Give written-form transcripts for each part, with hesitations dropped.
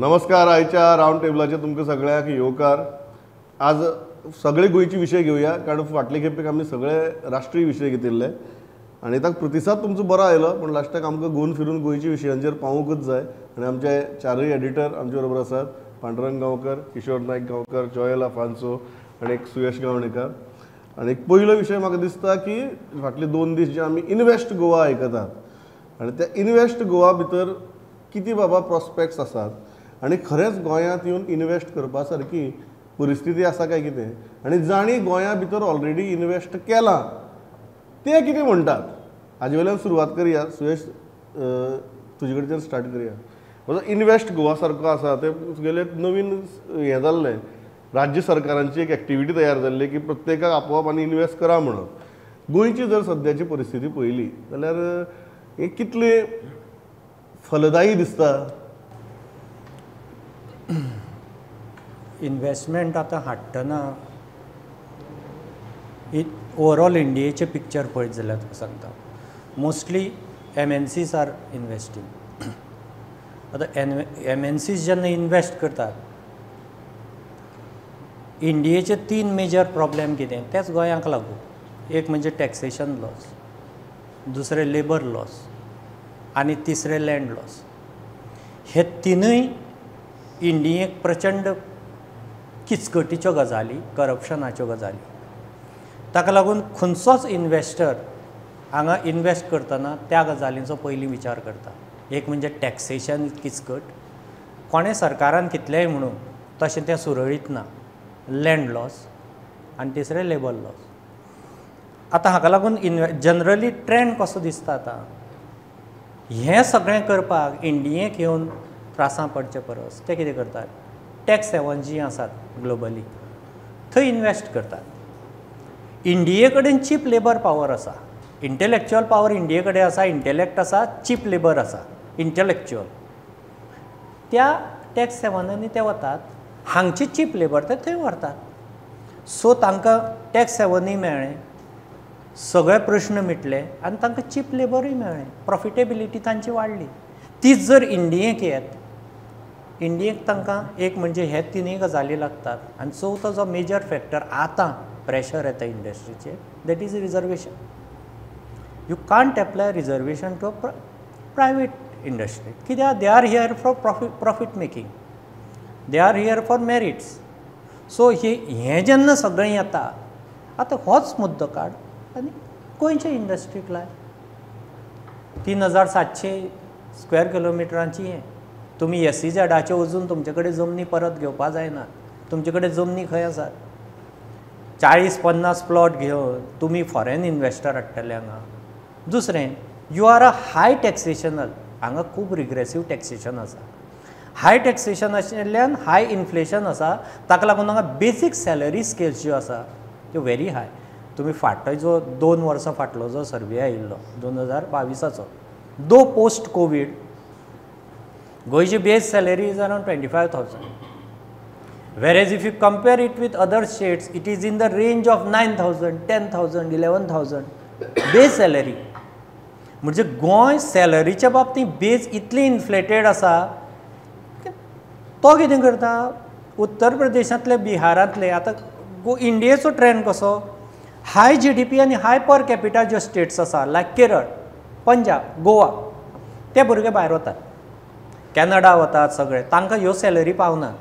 नमस्कार. आयच्या रावंड टेबलाचेर तुमकां सगळ्यांक येवकार. आज सगळे गोंयचे विशय घेवया, कारण फाटले खेपेक आमी सगळे राष्ट्रीय विशय घेतिल्ले आनी ताका प्रतिसाद तुमचो बरो आयलो, पूण लास्टाक आमकां गोवन फिरून गोंयच्या विशयांचेर पावूंकच जाय. आनी आमचे चारूय एडिटर आमचे बरोबर आसात, पांडुरंग गांवकर, किशोर नायक गांवकर, जॉयल आफान्सो आनी एक सुयश गावणेकर. आनी एक पयलो विशय म्हाका दिसता की फाटले 2 दीस जे आमी इन्वेस्ट गोवा आयकतात आनी त्या इन्वेस्ट गोवा भितर कितें बाबा प्रोस्पेक्ट्स आसात आनी खरेंच गोंयांत येवन इन्वेस्ट करपा सारकी परिस्थिती आसा काय कितें, आनी जांणी गोंया भितर ऑलरेडी इन्वेस्ट केलां ते कितें म्हणटात हाजे वयल्यान सुरवात करया. सुयश, तुजे कडच्यान स्टार्ट करया. इन्वेस्ट गोवा सारको आसा ते तुगेलें नवीन हें जाल्लें, राज्य सरकारांची एक एक्टिविटी तयार जाल्ली की प्रत्येकाक आपोवप आनी इन्वेस्ट करा म्हणून. गोंयची जर सद्याची परिस्थिती पळयली जाल्यार हे कितली फलदायी दिसता? इन्वेस्टमेंट आतां हाडटना ओवरऑल इंडियेचें पिक्चर पळयत जाल्यार तुका सांगता, mostly MNCs are investing. आतां MNCs जेन्ना इन्वेस्ट करतात, इंडियेचे 3 मेजर प्रॉब्लेम कितें तेच गोंयांक लागू. एक म्हणजे टॅक्सेशन लॉस, दुसरें लेबर लॉस आनी तिसरें लँड लॉस. हे तिनूय इंडियेक प्रचंड किचकटीच्यो गजाली, करप्शनाच्यो गजाली. ताका लागून खंयचोच इन्वेस्टर हांगा इन्वेस्ट करतना त्या गजालींचो पयलीं विचार करता. एक म्हणजे टॅक्सेशन किचकट, कोणें सरकारान कितलेंय म्हणून तशें तें सुरळीत ना, लँड लॉस आनी तिसरें लेबर लॉस. आतां हाका लागून जनरली ट्रेंड कसो दिसता आतां, हें सगळें करपाक इंडियेक येवन त्रासां पडचे परस ते कितें करतात, टॅक्स हेवन जीं आसात ग्लोबली थंय इन्वेस्ट करतात. इंडिये कडेन चीप लेबर पावर आसा, इंटलेक्चुअल पावर इंडिये कडेन आसा, इंटेलेक्ट आसा, चीप लेबर आसा, इंटलेक्चुअल. त्या टॅक्स हेवनांनी ते वतात, हांगची चीप लेबर ते थंय व्हरतात. सो तांकां टॅक्स हेवनूय मेळ्ळें, सगळे प्रश्न मिटले आनी तांकां चीप लेबरूय मेळ्ळें, प्रॉफिटेबिलिटी तांची वाडली. तीच जर इंडियेक येत, इंडियेक तांकां एक म्हणजे हे तिनूय गजाली लागतात. आनी चवथो जो मेजर फॅक्टर आतां प्रेशर येता इंडस्ट्रीचेर, that is reservation. You can't apply reservation to a private industry, कित्याक they are here for profit making, they are here for merits. So हें जेन्ना सगळें येता, आतां होच मुद्दो काड आनी गोंयच्या इंडस्ट्रीक लाय. 3700 स्क्वेअर किलोमिटरांची हें, तुमी SEZाचे वचून तुमचे कडेन जमनी परत घेवपा जायना. तुमचे कडेन जमनी खंय आसात? 40-50 प्लॉट घेवन तुमी फॉरेन इन्वेस्टर हाडटले हांगा. दुसरें, you are a high taxational, हांगा खूब रिग्रेसीव टॅक्सेशन आसा. हाय टॅक्सेशन आशिल्ल्यान हाय इन्फ्लेशन आसा, ताका लागून हांगा बेसीक सॅलरी स्केल्स ज्यो आसा त्यो व्हेरी हाय. तुमी फाटलो जो 2 वर्सां फाटलो जो सर्वे आयिल्लो 2022चो, दो पोस्ट कोवीड गोंयची base salary is around 25,000, whereas if you compare it with other states it is in the range of 9,000, 10,000, 11,000 base salary. म्हणजे गोंय सॅलरीच्या बाबतींत बेज इतली इन्फ्लेटेड आसा. तो कितें करता, उत्तर प्रदेशांतले, बिहारांतले, आतां इंडियेचो ट्रेंड कसो, हाय GDP आनी हाय पर कॅपिटा ज्यो स्टेट्स आसा लायक केरळ, पंजाब, गोवा, ते भुरगे भायर वतात, कॅनडा वतात सगळे, तांकां ह्यो सॅलरी पावनात.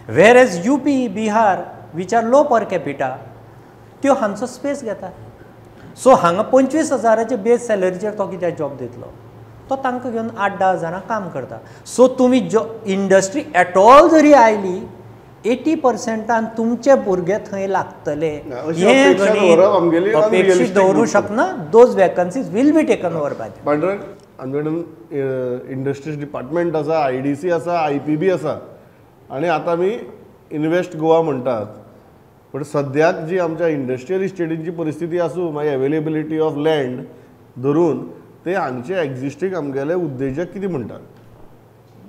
Whereas UP, Bihar which are low per capita त्यो हांचो स्पेस घेतात. सो हांगा 25,000 बेज सॅलरीचेर तो कित्याक जॉब दितलो, तो तांकां घेवन 8-10 हजारां काम करता. सो तुमी जो इंडस्ट्री एट ऑल जरी आयली 80% तुमचे भुरगे थंय लागतले हें गणीत अपेक्षीत दवरूं शकना. Those vacancies will be taken over by. Pandurang, आमचे कडेन इंडस्ट्रीज डिपार्टमेंट आसा, IDC आसा, IPB आसा आनी आतां आमी इन्वेस्ट गोवा म्हणटात, पण सद्याक जी आमच्या इंडस्ट्रियल इस्टेटींची परिस्थिती आसूं, मागीर अवेलेबिलिटी ऑफ लँड धरून ते हांगचे एक्झिस्टींग आमगेले उद्देजक कितें म्हणटात?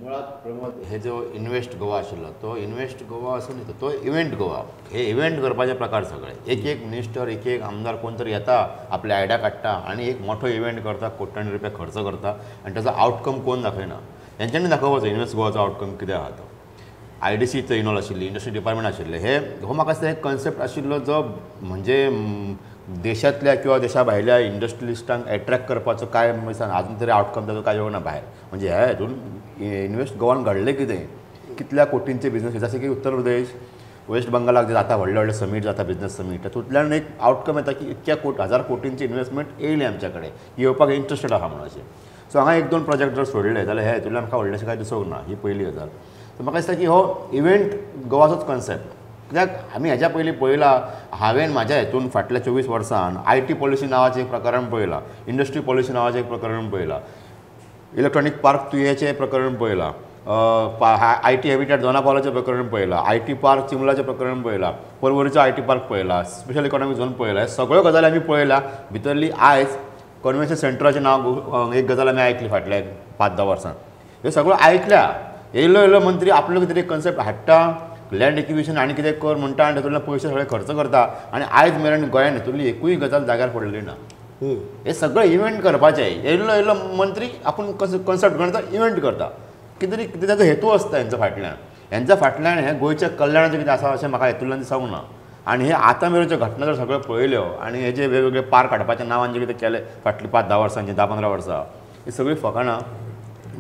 मुळात प्रमोद, हे जो इन्वेस्ट गोवा आशिल्लो तो इन्वेस्ट गोवा असो न्ही, तो इव्हेंट गोवा. हे इव्हेंट करपाचे प्रकार सगळे, एक एक मिनिस्टर, एक एक आमदार कोण तरी येता, आपले आयडिया काडटा आनी एक मोठो इव्हेंट करता, कोट्यांनी रुपया खर्च करता आनी ताचो आवटकम कोण दाखयना. हेंच्यांनी दाखोवपाचो इन्वेस्ट गोवाचो आउटकम कितें आहा तो. I D सीचो इनवॉल्व आशिल्ली, इंडस्ट्री डिपार्टमेंट आशिल्लें. हे हो म्हाका दिसता एक कन्सेप्ट आशिल्लो जो म्हणजे देशांतल्या किंवा देशा भायल्या इंडस्ट्रियलिस्टांक एट्रॅक्ट करपाचो काय आजून तरी आउटकम ताजो काय येवना भायर. म्हणजे ह्या हितून इन्वेस्ट गोवान घडलें कितें, कितल्या कोटींचे बिजनस, जशें की उत्तर प्रदेश, वेस्ट बंगालाक जे जाता व्हडले व्हडले समीट जाता, बिजनस समीट, तातूंतल्यान एक आउटकम येता की इतक्या हजार कोटींची इन्वेस्टमेंट येयली आमच्या कडेन, येवपाक इंट्रस्टेड आहा म्हणून अशें. सो हांगा एक दोन प्रोजेक्ट जर सोडले जाल्यार ह्या हितूंतल्यान म्हाका व्हडलेशें कांय दिसूंक ना. ही पयली गजाल. सो म्हाका दिसता की हो इव्हेंट गोवाचोच कन्सेप्ट, कित्याक आमी हेज्या पयलीं पळयला, हांवें म्हाज्या हेतून फाटल्या 24 वर्सान I T policy नांवाचें एक प्रकरण पळयलां, इंडस्ट्री पॉलिसी नांवाचें एक प्रकरण पळयलां, इलेक्ट्रॉनीक पार्क तुयेचें प्रकरण पळयलां, I T habitat दोना पावलाचें प्रकरण पळयलां, I T park चिंबलाचें प्रकरण पळयलां, पर्वरीचो I T park पळयला, स्पेशल इकॉनॉमीक झोन पळयला. हे सगळ्यो गजाली आमी पळयल्या. भितरली आयज कन्वेन्शन सेंटराचें नांव एक गजाल आमी आयकली फाटल्या 5-10 वर्सां, ह्यो सगळ्यो आयकल्या. येयलो येयलो मंत्री आपलो कितें तरी कन्सेप्ट हाडटा, लँड एक्विजिशन आनी कितें कर म्हणटा आनी तातूंतल्यान पयशे सगळे खर्च करता आनी आयज मेरेन गोंयान हितूंतली एकूय गजाल जाग्यार पडलेली ना. हे सगळे इव्हेंट करपाचे. येयलो येयलो मंत्री आपूण कन्सेप्ट करता, इव्हेंट करता, कितें तरी कितें ताचो हेतू आसता हेंच्या फाटल्यान. हेंच्या फाटल्यान हें गोंयच्या कल्याणाचें कितें आसा अशें म्हाका हेतूंतल्यान दिसूंक ना. आनी हे आतां मेरेनच्यो घटना जर सगळ्यो पळयल्यो आनी हे जे वेगवेगळे पार्क हाडपाच्या नांवान जे कितें केलें फाटलीं 5-10 वर्सांची, 10-15 वर्सां, ही सगळीं फकाणां.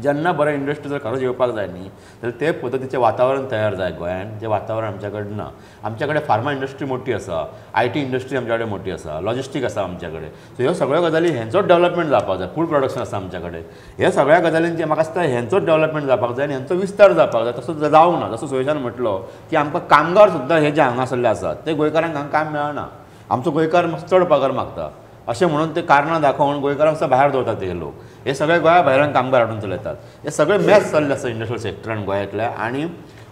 जेन्ना बरें इंडस्ट्री जर खरोच येवपाक जाय न्ही जाल्यार ते पद्दतीचें वातावरण तयार जाय गोंयान, जें वातावरण आमच्या कडेन ना. आमच्या कडेन फार्मा इंडस्ट्री मोठी आसा, I T industry आमच्या कडेन मोठी आसा, लॉजिस्टीक आसा आमच्या कडेन. सो ह्यो सगळ्यो गजाली हेंचोच डेवलपमेंट जावपाक जाय. फूड प्रोडक्शन आसा आमच्या कडेन. ह्या सगळ्या गजालींचें म्हाका दिसता हेंचोच डेवलपमेंट जावपाक जाय आनी हेंचो विस्तार जावपाक जाय. तसो जावंक ना. जसो सुयेशान म्हटलो की आमकां कामगार सुद्दां हे जे हांगासरले आसात ते गोंयकारांक हांगा काम मेळना. आमचो गोंयकार चड पगार मागता अशें म्हणून ते कारणां दाखोवन गोंयकारांक सुद्दां भायर दवरतात हे लोक. हे सगळे गोंया भायल्यान कामगार हाडून चलयतात. हे सगळे मॅच चल्ले आसा इंडस्ट्रियल सेक्टरान गोंयांतल्या. आनी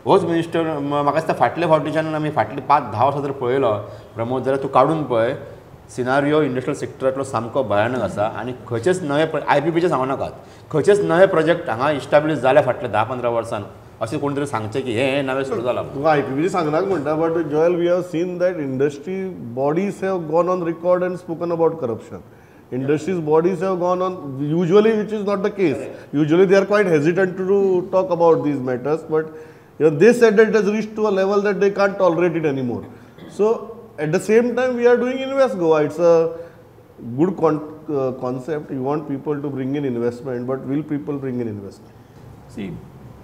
होच मिनिस्टर म्हाका दिसता फाटले फावटीच्यान आमी फाटली 5-10 वर्सां जर पळयलो प्रमोद, जाल्यार तूं काडून पळय सिनारियो इंडस्ट्रियल सेक्टरांतलो सामको भयानक आसा. आनी खंयचेच नवे I P पीचें सांगू नाकात, खंयचेच नवे प्रोजेक्ट हांगा इस्टाब्लीश जाले फाटल्या 10-15 वर्सान अशें कोण तरी सांगचें की हे नवें सुरू जालां. तुका I P पीचें सांगनाक म्हणटा, but Joel, we have seen that industry bodies have gone on record and spoken about corruption. Industries bodies have gone on, usually which is not the case. Usually they are quite hesitant to talk about these matters, but you know, they said that it has reached to a level that they can't tolerate it anymore. So at the same time we are doing Invest Goa. It's a good concept. You want people to bring in investment, but will people bring in investment? See,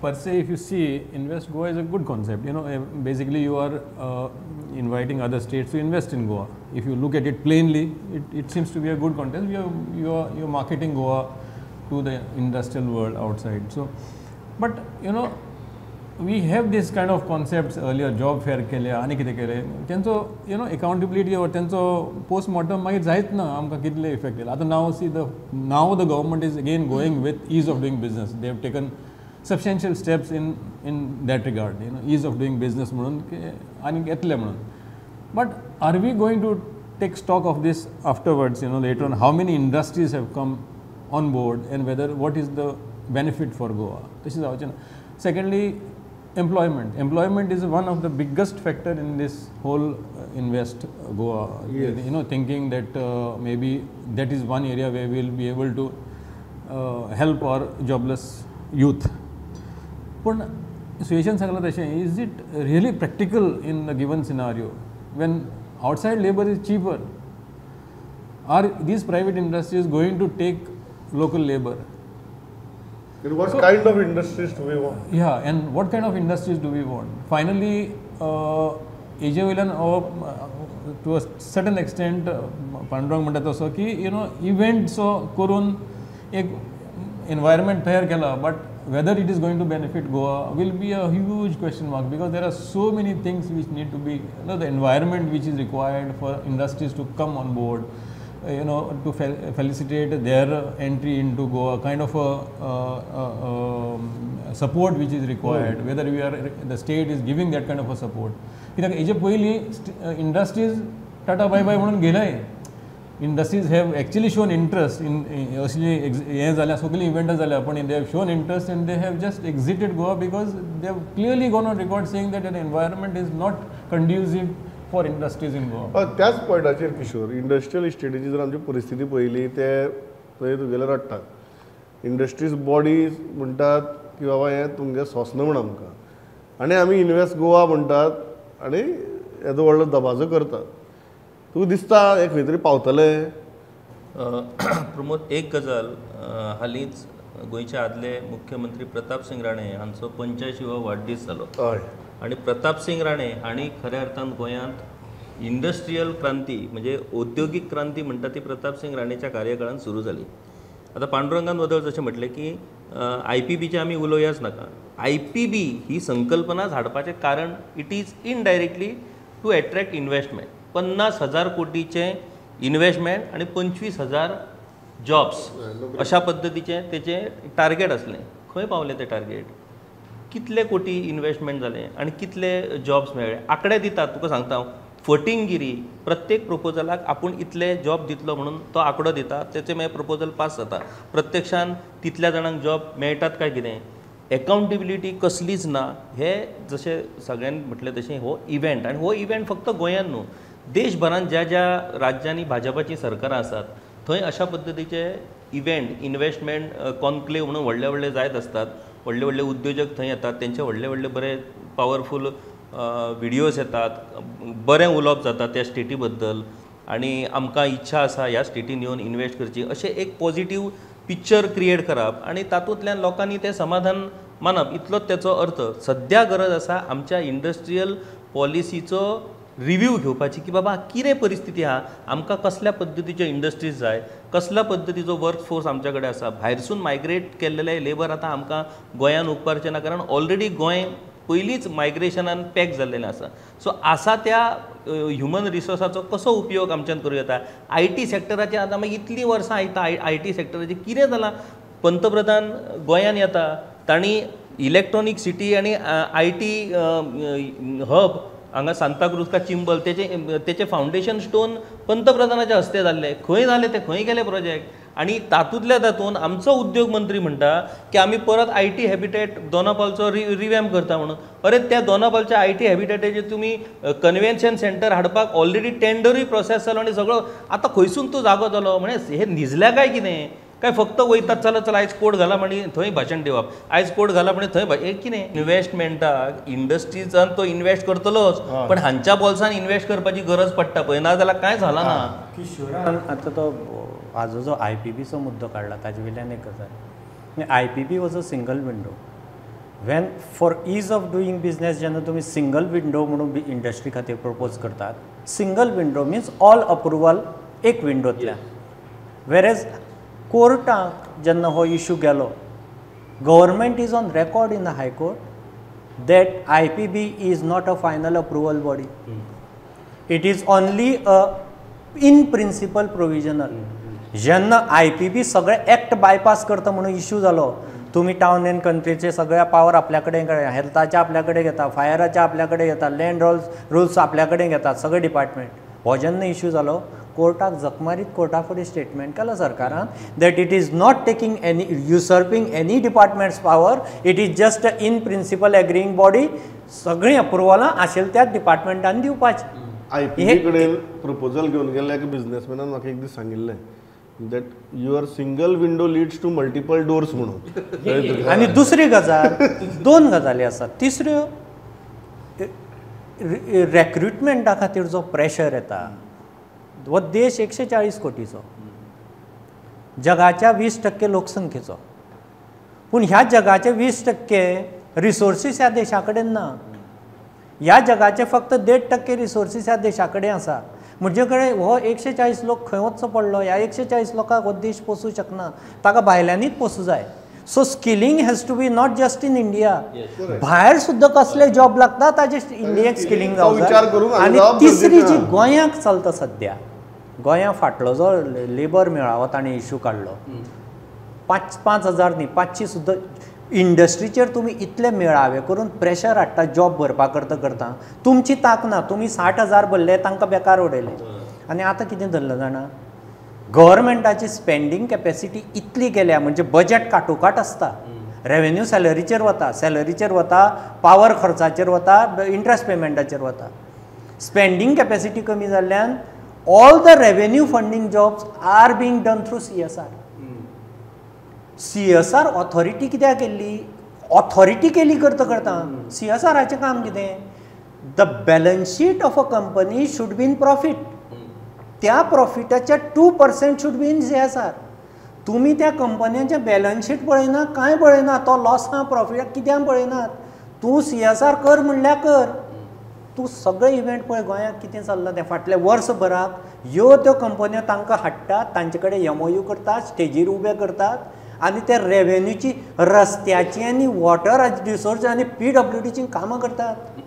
per se, if you see, Invest Goa is a good concept. You know, basically you are inviting other states to invest in Goa. If you look at it plainly, it seems to be a good concept. You are marketing Goa to the industrial world outside. So, but you know, we have this kind of concepts earlier, job fair केले आनी कितें केले, तेंचो you know accountability or तेंचो postmortem मागीर जायत ना आमकां कितले इफेक्ट येयला. आतां now see the now the government is again going with ease of doing business. They have taken substantial steps in that regard, you know, ease of doing business म्हणून आनी येतले म्हणून. But are we going to take stock of this afterwards, you know, later on, how many industries have come on board and whether what is the benefit for Goa? तशें जावचें ना. Secondly, employment. Employment is one of the biggest factor in this whole Invest Goa. Yes. You know, thinking that maybe that is one area where we will be able to help our jobless youth. But situation सांगला तशें, is it really practical in the given scenario when outside labor is cheaper? Are these private industries going to take local labor? And what kind of industries do we want? Yeah, and what kind of industries do we want? Finally, हेजे वयल्यान to a certain extent Pandurang म्हणटा तसो की you know इव्हेंट्सो करून एक environment तयार केला, but whether it is going to benefit Goa will be a huge question mark, because there are so many things which need to be, you know, the environment which is required for industries to come on board, you know, to felicitate their entry into Goa, kind of a support which is required, whether we are, the state is giving that kind of a support. कित्याक हेजे पयलीं industries tata bye बाय म्हणून गेले. Industries have actually shown interest in असली हें जाल्या सगळीं इव्हेंटां जाल्या, पण they have shown interest and they have just exited Goa because they have clearly gone on record saying that an environment is not conducive for industries in Goa. त्याच पॉयंटाचेर Kishore, industrial इस्टेटीची जर आमची परिस्थिती पळयली ते थंय तुगेले रडटात. इंडस्ट्रीज बॉडीज म्हणटात की बाबा हें तुमगें सोंसना म्हूण आमकां आनी आमी इन्वेस्ट गोवा म्हणटात आनी येदो व्हडलो दबाजो करतात. तुका दिसता हें खंय तरी पावतले? प्रमोद, एक गजाल, हालींच गोंयचे आदले मुख्यमंत्री प्रताप सिंग राणे हांचो 85वो वाडदीस जालो. हय. आनी प्रताप सिंग राणे हांणी खऱ्या अर्थान गोंयांत इंडस्ट्रियल क्रांती म्हणजे औद्योगीक क्रांती म्हणटा ती प्रताप सिंग राणेच्या कार्यकाळान सुरू जाली. आतां पांडुरंगान वदळ जशें म्हटलें की IPBचें आमी उलोवयाच नाका. IPB ही संकल्पनाच हाडपाचें कारण it is indirectly to attract investment. 50,000 कोटीचें investment आनी 25,000 जॉब्स अशा पद्दतीचें तेचें टार्गेट आसलें. खंय पावलें तें टार्गेट? कितले कोटी इन्वेस्टमेंट जालें आनी कितले जॉब्स मेळ्ळे? आंकडे दितात, तुका सांगता हांव, फटिंगिरी. प्रत्येक प्रपोजलाक आपूण इतले जॉब दितलो म्हणून तो आंकडो दिता, तेचें मागीर प्रपोजल पास जाता. प्रत्यक्षान तितल्या जाणांक जॉब मेळटात काय कितें, एकाउंटेबिलिटी कसलीच ना. हे जशें सगळ्यांनी म्हटलें तशें हो इव्हेंट, आनी हो इव्हेंट फक्त गोंयान न्हू, देशभरान ज्या ज्या राज्यांनी भाजपाचीं सरकारां आसात थंय अशा पद्दतीचे इव्हेंट इन्वेस्टमेंट कॉन्क्लेव म्हणून व्हडले व्हडले जायत आसतात. व्हडले व्हडले उद्योजक थंय येतात, तेंचे व्हडले व्हडले बरे पावरफूल विडियोज येतात, बरें उलोवप जाता त्या स्टेटी बद्दल आनी आमकां इच्छा आसा ह्या स्टेटीन येवन इन्वेस्ट करची, अशें एक पॉजिटीव पिक्चर क्रिएट करप आनी तातूंतल्यान लोकांनी तें समाधान मानप, इतलोच तेचो अर्थ. सद्या गरज आसा आमच्या इंडस्ट्रियल पॉलिसीचो रिव्यू घेवपाची की बाबा कितें परिस्थिती आहा, आमकां कसल्या पद्दतीच्यो इंडस्ट्रीज जाय, कसल्या पद्दतीचो वर्क फोर्स आमच्या कडेन आसा. भायरसून मायग्रेट केल्लेले लेबर आतां आमकां गोंयान उपकारचें ना, कारण ऑलरेडी गोंय पयलींच मायग्रेशनान पॅक जाल्लेलें आसा. सो आसा त्या ह्युमन रिसोर्साचो कसो उपयोग आमच्यान करूं येता. IT सॅक्टराचेर आतां मागीर इतलीं वर्सां आयता IT सॅक्टराचेर कितें जालां, पंतप्रधान गोंयान येता, तांणी इलेक्ट्रॉनीक सिटी आनी IT hub हांगा सांताक्रूज का चिंबल तेचें फावंडेशन स्टोन पंतप्रधानाच्या हस्ते जाल्लें. खंय जालें तें, खंय गेलें प्रोजेक्ट? आनी तातूंतल्या तातूंत आमचो उद्योग मंत्री म्हणटा की आमी परत IT habitat दोनापालचो रिवॅम्प करता म्हणून. अरे त्या दोनापालच्या IT हॅबिटेटाचेर तुमी कन्व्हेन्शन सेंटर हाडपाक ऑलरेडी टेंडरूय प्रोसेस जालो आनी सगळो आतां खंयसून तूं जागो जालो. म्हणजे हे न्हिजल्या काय कितें, काय फक्त वयतात चला चला आयज कोट घाला आनी थंय भाशण दिवप, आयज कोट घालप आनी थंय हें कितें? इन्वेस्टमेंटाक इंडस्ट्रीजान तो इन्वेस्ट करतलोच, पण हांच्या बोल्सान इन्वेस्ट करपाची गरज पडटा पळय, ना जाल्यार कांय जालां ना. किशोरान आतां तो हाजो जो IPBचो मुद्दो काडला ताजे वयल्यान एक गजाल, IPB was a single window. When for ease of doing business जेन्ना तुमी सिंगल विंडो म्हणून इंडस्ट्री खातीर प्रपोज करतात, single window means all approval एक विंडोंतल्यान. वेरेज कोर्टाक जेन्ना हो इशू गेलो, government is on record in the high court that IPB is not a final approval body, it is only a in principle provisional. जेन्ना IPB सगळे act bypass करता म्हणून issue जालो, तुमी टावन एंड कंट्रीचे सगळ्या पावर आपल्या कडेन, हेल्थाच्या आपल्या कडेन घेता, फायराच्या आपल्या कडेन घेता, लँड रुल्स आपल्या कडेन घेतात, सगळे डिपार्टमेंट. हो जेन्ना इशू जालो, कोर्टाक जखमारीत कोर्टा फुडें स्टेटमेंट केलां सरकारान that it is not taking any usurping any department's power, it is just a in principle agreeing body. सगळीं अप्रुवलां आशिल्ल्या त्याच डिपार्टमेंटान दिवपाची. IPB कडेन प्रपोजल घेवन गेल्ल्या एका बिजनेसमॅनान म्हाका एक दीस सांगिल्लें that your single window leads to multiple doors म्हणून. आनी दुसरी गजाल, दोन गजाली आसात. तिसऱ्यो, रेक्रुटमेंटा खातीर जो प्रेशर येता, हो देश 140 कोटीचो, जगाच्या 20% लोकसंख्येचो, पूण ह्या जगाचे 20% रिसोर्सीस ह्या देशा कडेन ना. ह्या जगाचे फक्त 1.5% रिसोर्सीस ह्या देशा कडेन आसा. म्हणजे कडेन हो 140 लोक खंय वचचो पडलो, ह्या 140 लोकांक हो देश पोसूं शकना, ताका भायल्यांनीच पोसूं जाय. So skilling has to be not just in India, भायर सुद्दां कसले जॉब लागता ताजे इंडियेक स्किलिंग जावंक जाय. आनी तिसरी जी गोंयांक चलता सद्या, गोंया फाटलो जो लेबर मेळावो ताणें इशू काडलो, 5,000 न्ही 500 सुद्दां इंडस्ट्रीचेर तुमी इतले मेळावे करून प्रेशर हाडटा जॉब भरपा करता करता, तुमची तांक ना. तुमी 60,000 भरले, तांकां बेकार उडयले. आनी आतां कितें धरलें जाणा, गव्हर्मेंटाची स्पेंडींग कॅपेसिटी इतली गेल्या, म्हणजे बजेट काटोकाट आसता, रेवेन्यू सॅलरीचेर वता, सॅलरीचेर वता, पावर खर्चाचेर वता, इंट्रस्ट पेमेंटाचेर वता. स्पेंडींग कॅपेसिटी कमी जाल्ल्यान all the revenue funding jobs are being done through CSR. CSR authority कित्याक केल्ली, ऑथॉरिटी केली करता करता सी एस आराचें काम कितें? The balance sheet of a company should be in profit. त्या प्रॉफिटाच्या 2% should be in C S R. तुमी त्या कंपन्यांचें बॅलन्स शीट पळयना, कांय पळयना, तो लॉस ना प्रॉफिट कित्याक पळयनात. तूं सी एस आर कर म्हणल्यार कर. तूं सगळे इव्हेंट पळय गोंयांत कितें चल्लां तें फाटल्या वर्सभराक. ह्यो त्यो कंपन्यो तांकां हाडटात, तांचे कडेन एमओयू करतात, स्टेजीर उबे करतात आनी ते रेवेन्यूची रस्त्याची आनी वॉटर रिसोर्स आनी पी डब्ल्यू डीची कामां करतात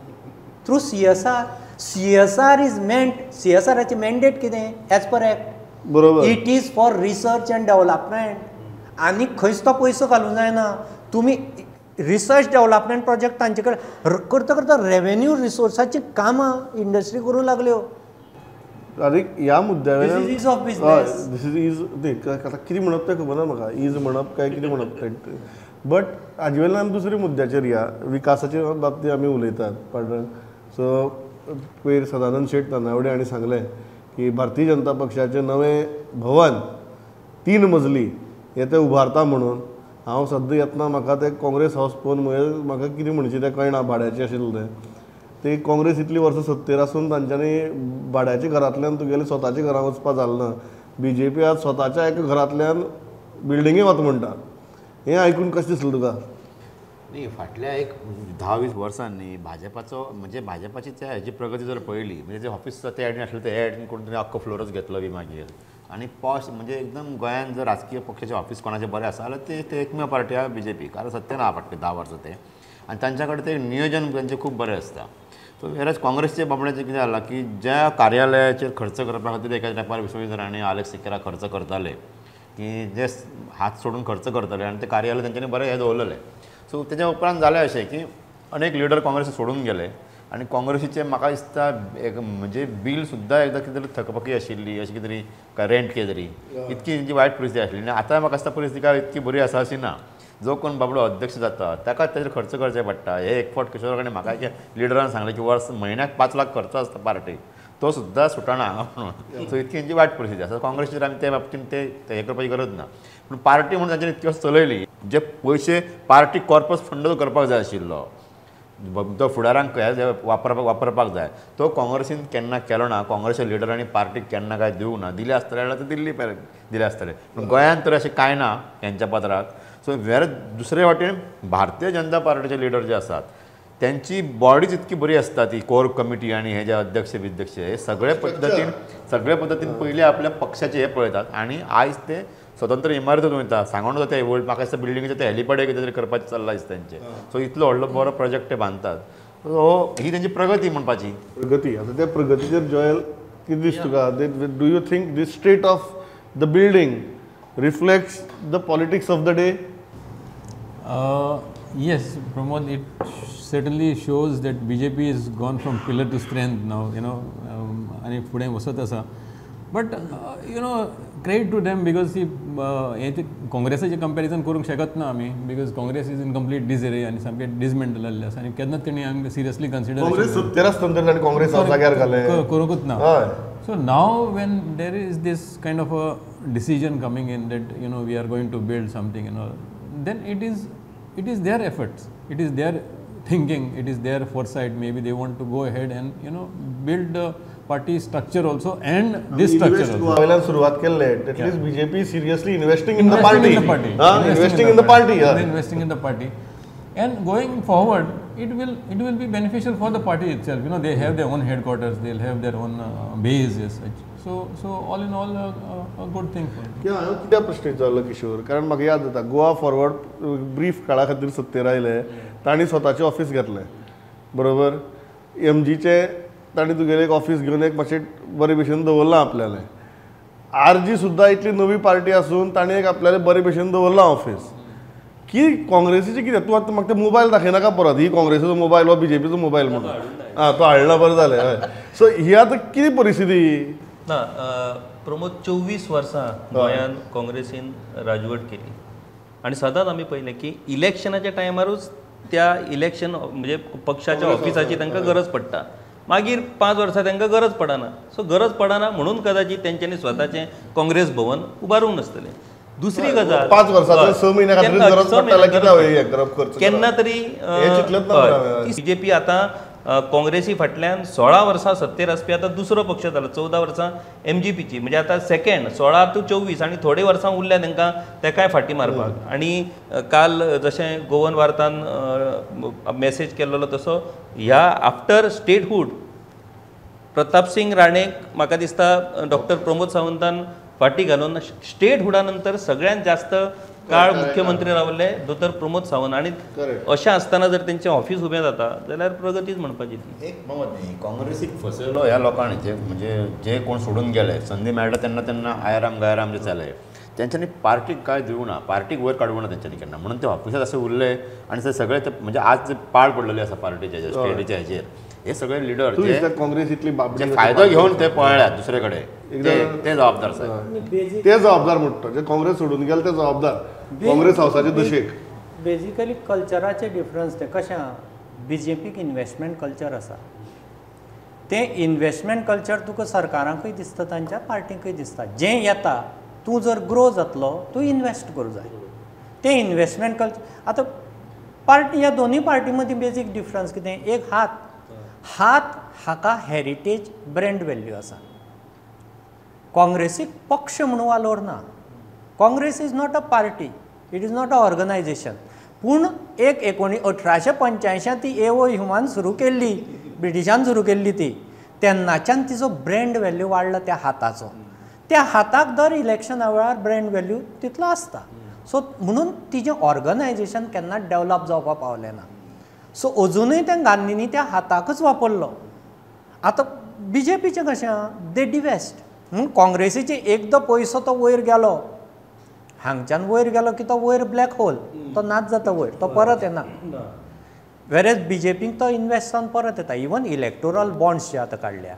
through C S R. C S R is meant, C S आराचें mandate कितें एज पर एक्ट? बरोबर, it is for research and development. आनी खंयच तो पयसो घालूंक जायना. तुमी रिसर्च डेव्हलपमेंट प्रोजेक्ट तांचे कडेन करता करता रेवेन्यू रिसोर्साची कामां इंडस्ट्री करूंक लागल्यो. आनी ह्या मुद्द्या वयल्यान is of business, this is is आतां कितें म्हणप तें खबर ना म्हाका, is म्हणप काय कितें म्हणप तें, बट हाजे वयल्यान आमी दुसऱ्या मुद्द्याचेर या. विकासाच्या बाबतींत आमी उलयतात पांडुरंग. सो पयर सदानंद शेट तानावडे हांणी सांगलें की भारतीय जनता पक्षाचें नवें भवन 3 मजली हें ते उबारता म्हणून. हांव सद्दां येतना म्हाका तें काँग्रेस हावस पळोवन म्हळें म्हाका कितें म्हणचें तें कळना, भाड्याचें आशिल्लें तें. ते काँग्रेस इतली वर्सां सत्तेर आसून तांच्यांनी भाड्याच्या घरांतल्यान तुगेले स्वताच्या घरां वचपा जालें ना. बी जे पी आज स्वताच्या एका घरांतल्यान बिल्डिंगे वता म्हणटा. हें आयकून कशें दिसलें तुका? न्ही, फाटल्या एक 10-20 वर्सांनी भाजपाचो म्हणजे भाजपाची त्या हेजी प्रगती जर पळयली म्हणजे जे ऑफिस ते एडीन आसलें ते एडीन करून ताणें आख्खो फ्लोरच घेतलो बी मागीर. आनी पॉश म्हणजे एकदम गोंयांत जर राजकीय पक्षाचे ऑफिस कोणाचें बरें आसा जाल्यार ते एकमेव पार्टी आहा बी जे पी, कारण सत्य ना फाटले 10 वर्सां ते. आनी तांच्या कडेन ते नियोजन तांचें खूब बरें आसता. सो वेरज काँग्रेसचे बाबड्याचें कितें जालां की ज्या कार्यालयाचेर खर्च करपा खातीर एका तेंपार विश्वजीत राणे, आलेक्स सिकेरा खर्च करताले, की जे हात सोडून खर्च करताले आनी ते कार्यालय तेंच्यांनी बरें हें दवरलेलें. सो तेच्या उपरांत जालें अशें की अनेक लिडर काँग्रेस सोडून गेले आनी काँग्रेसीचें म्हाका दिसता एक म्हणजे बील सुद्दां एकदां कितें तरी थकपकी आशिल्ली, अशें कितें तरी काय रेंट कितें तरी इतकी तेंची वायट परिस्थिती आशिल्ली. आनी आतां म्हाका दिसता परिस्थिती काय इतकी बरी आसा अशी ना. जो कोण बाबडो अध्यक्ष जाता ताका ताजेर खर्च करचे पडटा. हे एक फावट किशोर कडेन म्हाका एका लिडरान सांगलें की वर्स म्हयन्याक 5 लाख खर्च आसता पार्टीक, तो सुद्दां सुटना हांगा म्हणून. सो इतकी तेंची वायट परिस्थिती आसा. काँग्रेसीचेर आमी ते बाबतीन ते हें करपाची गरज ना. पूण पार्टी म्हणून तांच्यानी इतकी वर्सां चलयली, जे पयशे पार्टी कॉर्पस फंड जो करपाक जाय आशिल्लो तो फुडारांक वापरपाक जाय तो काँग्रेसीन केन्ना केलो ना. काँग्रेसच्या लिडरांनी पार्टीक केन्ना काय दिवंक ना. दिले आसतले जाल्यार ते दिल्ली दिले आसतले, पूण गोंयांत तर अशें कांय ना हेंच्या पत्राक. सो वेर दुसरे वाटेन भारतीय जनता पार्टीचे लिडर जे आसात त्यांची बॉडीच इतकी बरी आसता ती कोर कमिटी आनी हे जे अध्यक्ष बिध्यक्ष हे सगळे पद्दतीन पयलीं आपल्या पक्षाचे हे पळयतात. आनी आयज ते स्वतंत्र इमारतीत वयता सांगून जाता व्हड म्हाका दिसता बिल्डिंगेचें ते हेलिपॅड कितें तरी करपाचें चल्लां दिसता तेंचें. सो इतलो व्हडलो बरो प्रोजेक्ट ते बांदतात. सो ही तेंची प्रगती म्हणपाची प्रगती. आतां त्या प्रगतीचेर जॉयल कितें दिसता तुका? Do you think this state of the building reflects the politics of the day? Yes, Pramod, it certainly shows that BJP has gone from pillar to strength now, you know, आनी फुडें वचत आसा. But you know, credit to them because ती हें काँग्रेसाचें comparison करूंक शकत ना आमी, because Congress is in complete disarray आनी सामकें डिसमेंटल जाल्लें आसा आनी केन्नाच तेणी आमकां सिरियसली कन्सिडर करूंकूच ना. So now when there is this kind of a decision coming in that you know we are going to build something and all, then it is their efforts, it is their thinking, it is their foresight. Maybe they want to go ahead and you know build the party structure also and this structure also. वयल्यान सुरवात केल्ले, at least BJP seriously investing in the party, investing in the party, investing in the party, and going forward it will be beneficial for the party itself. You know, they have their own headquarters, they'll have their own base as such. So all in all a good thing for them. हांवें कित्याक प्रश्न विचारलो किशोर, कारण म्हाका याद जाता Goa forward brief काळा खातीर सत्तेर आयले, तांणी स्वताचें ऑफीस घेतलें, बरोबर. एम जीचें तांणी तुगेलें एक ऑफीस घेवन एक मातशें बरे भशेन दवरलां आपल्यालें. आर जी सुद्दां इतली नवी पार्टी आसून तांणी एक आपल्यालें बरे भशेन दवरलां ऑफीस. की काँग्रेसीचें कितें तूं आतां म्हाका ते मोबायल दाखयनाका परत, ही काँग्रेसीचो मोबायल हो बीजेपीचो मोबायल म्हणून आं तो हाडला बरें जालें. हय, सो ही आतां कितें परिस्थिती ना प्रमोद? 24 वर्सां गोंयांत काँग्रेसीन राजवट केली आनी सदांच आमी पळयलें की इलेक्शनाच्या टायमारूच त्या इलेक्शन म्हणजे पक्षाच्या ऑफिसाची तांकां गरज पडटा, मागीर 5 वर्सां तांकां गरज पडना. सो गरज पडना म्हणून कदाचित तेंच्यांनी स्वताचें काँग्रेस भवन उबारूंक नासतलें. दुसरी गजाल 5 वर्सां 6 म्हयन्या खातीर गरज पडटा कित्याक केन्ना तरी बीजेपी आतां काँग्रेसी फाटल्यान 16 वर्सां सत्तेर आसपी आतां दुसरो पक्ष जालो 14 वर्सां एमजीपीची म्हणजे आतां सेकेंड 16 to 24 आनी थोडे वर्सां उरल्या तांकां तेकाय फाटी मारपाक. आनी काल जशें गोवन वार्तान मॅसेज केल्लो तसो ह्या आफ्टर स्टेटहूड प्रतापसिंग राणेक म्हाका दिसता डॉक्टर प्रमोद सावंतान फाटी घालून स्टेटहुडा नंतर सगळ्यांत जास्त काळ मुख्यमंत्री रावले दोतोर प्रमोद सावंत. आनी अशें आसतना जर तेंचें ऑफिस उबें जाता जाल्यार प्रगतीच म्हणपाची ती. एक मत न्ही काँग्रेसीक फसयलो ह्या लोकांनी जे म्हणजे जे कोण सोडून गेले संदी मेळटा तेन्ना तेन्ना आयराम गायराम जे जाले तेंच्यांनी पार्टीक कांय दिवना ना, पार्टीक वयर काडूंक ना तेंच्यांनी केन्ना, म्हणून ते ऑफिसात अशें उरले आनी ते सगळे ते म्हणजे आज जे पाड पडलेले आसा पार्टीचे स्टेटीच्या हेजेर हे सगळे लिडर जे काँग्रेसीतली फायदो घेवन ते पळ्ळ्यात दुसरे कडेन ते जबाबदार आसा, ते जबाबदार म्हणटा जे काँग्रेस सोडून गेले ते जबाबदार काँग्रेस हावसाचे दशेक. बेजिकली कल्चराचे डिफरन्स ते कशें आहा, बीजेपीक इन्वेस्टमेंट कल्चर आसा, तें इन्वेस्टमेंट कल्चर तुका सरकारांकूय दिसता तांच्या पार्टींकूय दिसता. जें येता तूं जर ग्रो जातलो तूं इन्वेस्ट करूं जाय तें इन्वेस्टमेंट कल्चर. आतां पार्टी ह्या दोनूय पार्टी मदीं बेजीक डिफरन्स कितें, एक हात हात हाका हेरिटेज ब्रँड वेल्यू आसा. काँग्रेसीक पक्ष म्हणून वालोर ना. Congress is not a party, it is not a organisation. पूण एक 1885 ती एओ ह्युमान सुरू केल्ली, ब्रिटिशान सुरू केल्ली ती, तेन्नाच्यान तिचो ब्रँड वेल्यू वाडला त्या हाताचो. त्या हाताक दर इलेक्शना वेळार ब्रँड वेल्यू तितलो आसता. सो म्हणून तिजें ऑर्गनायजेशन केन्नाच डेवलप जावपाक पावलें ना. सो अजुनूय त्या गांधींनी त्या हाताकच वापरलो. आतां बीजेपीचें कशें आहा, दे डिवेस्ट. म्हणून काँग्रेसीचे एकदां पयसो तो वयर गेलो, हांगच्यान वयर गेलो की तो वयर ब्लॅक होल, तो नाच जाता वयर, तो परत येना. वेरेज बीजेपीक तो इन्वेस्ट जावन परत येता. इवन इलेक्टोरल बॉन्ड्स जे आतां काडल्या,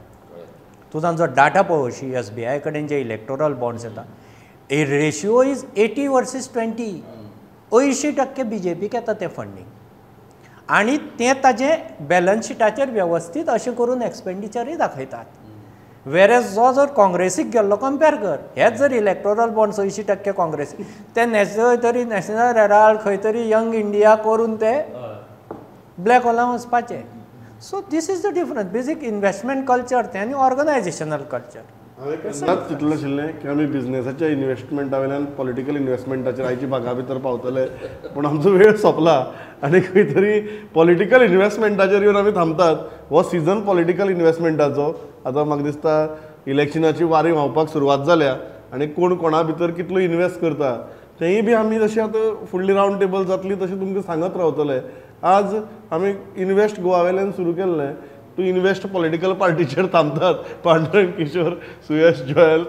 तूं तांचो डाटा पळोवशी, SBI कडेन जे इलेक्टोरल बॉन्ड्स येता, रेशियो is 80 versus 20, 80% बीजेपीक येता तें फंडींग. आनी तें ताजें बॅलन्स शिटाचेर वेवस्थीत अशें करून एक्सपेंडिचरूय दाखयतात. वेरेज जो जर काँग्रेसीक गेल्लो कंपेर कर, हेच जर इलेक्टोरल बॉन्ड्स 80% काँग्रेसीक, ते खंय तरी नॅशनल हेराल्ड खंय तरी यंग इंडिया करून ते ब्लॅक होलान वचपाचे. So this is the difference, basic investment culture तें आनी ऑर्गनायजेशनल कल्चर. हांवें केन्नाच चिंतलें नाशिल्लें की आमी बिजनेसाच्या इन्वेस्टमेंटा वयल्यान पॉलिटिकल इन्वेस्टमेंटाचेर आयची भागा भितर पावतले, पूण आमचो वेळ सोंपला आनी खंय तरी पॉलिटिकल इन्वेस्टमेंटाचेर येवन आमी थांबतात. हो सिजन पॉलिटिकल इन्वेस्टमेंटाचो. आतां म्हाका दिसता इलेक्शनाची वारी व्हांवपाक सुरवात जाल्या आनी कोण कोणा भितर कितलो इन्वेस्ट करता तेंय बी आमी जशें आतां फुडली रावंड टेबल जातली तशें तुमकां सांगत रावतले. आज आमी इन्वेस्ट गोवा वयल्यान सुरू केल्लें, टू इन्वेस्ट पॉलिटिकल पार्टीचेर थांबतात. Pandurang, Kishore, Suyash, Joel,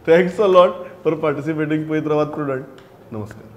thanks a lot for participating. पळयत रावात प्रुडंट. नमस्कार.